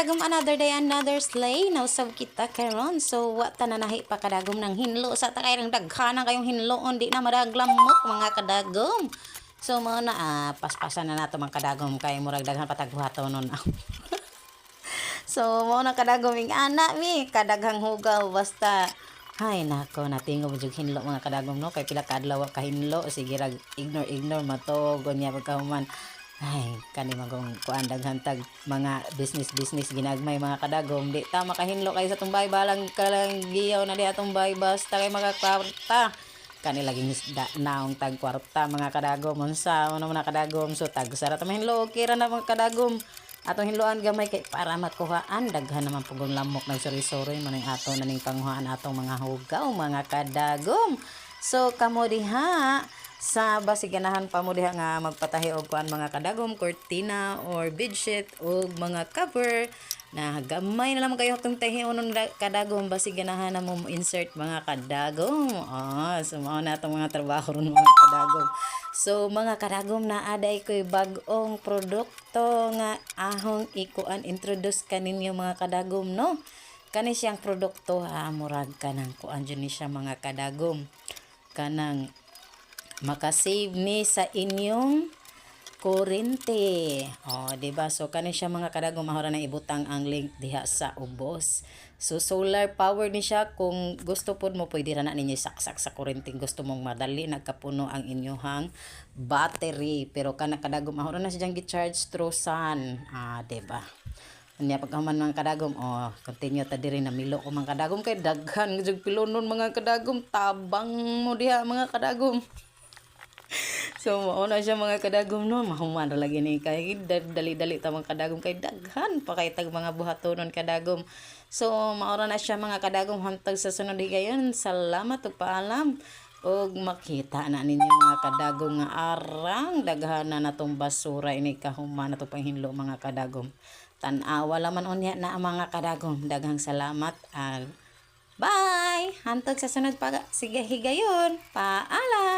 Kadagom, another day, another slay. Nausab kita karon. So, wa ta nanahi pa, kadagom, ng hinlo. Sa ta kay daghanan kayong hinloon, di na madaglamok, mga kadagom. So, mao na, paspasan na nato, mga kadagom, kay murag daghan pa tag buhaton nun. So, mao na, kadagom, ing ana mi, kadaghang hugaw basta. Hay nako, natingo mo jud hinlo, mga kadagom, no, kay pila ka adlaw wa kahinlo, sige rag ignore ignore mato unya pagkahuman. Ay, kani magong kuan, daghan tag mga business business ginagmay, mga kadagom, di ta makahinlo kay sa tumbay balang kalang giyaw na di atong bay basta kay makakwarta kani laging isda naong tag kwarta, mga kadagom. Unsa ano mga kadagom, so tag sara ta mahinlo, okay ra na, mga kadagom. Atong hinloan gamay kay para makuhaan daghan naman pugong lamok, nagsuri-suri man ang ato na ning panguhaan atong mga hugaw, mga kadagom. So kamo diha sa basig ganahan pa mo diha nga magpatahi og kuan, mga kadagom, kortina or bedsheet og mga cover na gamay na lamang kayo atong tahion, kadagom, basig ganahan na mo insert, mga kadagom. So mao na atong mga trabaho ron, mga kadagom. So mga kadagom, naa day ko'y bag-ong produkto nga ahong ikuan, introduce kaninyo, mga kadagom, no. Kani siyang produkto ha, murag kanang kuan jud ni siya, mga kadagom, kanang makasave ni sa inyong kurente. Oh, di ba? So kani siya, mga kadagom, mahora na ibutang ang link diha sa ubos. So solar power ni siya. Kung gusto pod mo, pwede ra na ninyo saksak sa kurente, gusto mong madali nagkapuno ang inyong battery. Pero kana, kadagom, mahora na siya gi-charge through sun. Ah, di ba? Unya pagkahuman, mga kadagom, oh, continue ta diri. Namilo ko, mga kadagom, kay daghan jud pilonon, mga kadagom, tabang mo diha, mga kadagom. So mao na siya, mga kadagom, no. Mahuman ra lagi ni kay dali-dali ta, mga kadagom, kay daghan pa kay tag mga buhatonon, kadagom. So mao ra na siya, mga kadagom, hantog sa sunod higayon. Salamat ug paalam. Ug makita na ninyo, mga kadagom, nga arang daghan na natong basura ini kahuman nato panghinlo, mga kadagom. Tan-awa laman unya na, mga kadagom. Daghang salamat. Bye! Hantog sa sunod pa. Sige, higayon. Paalam!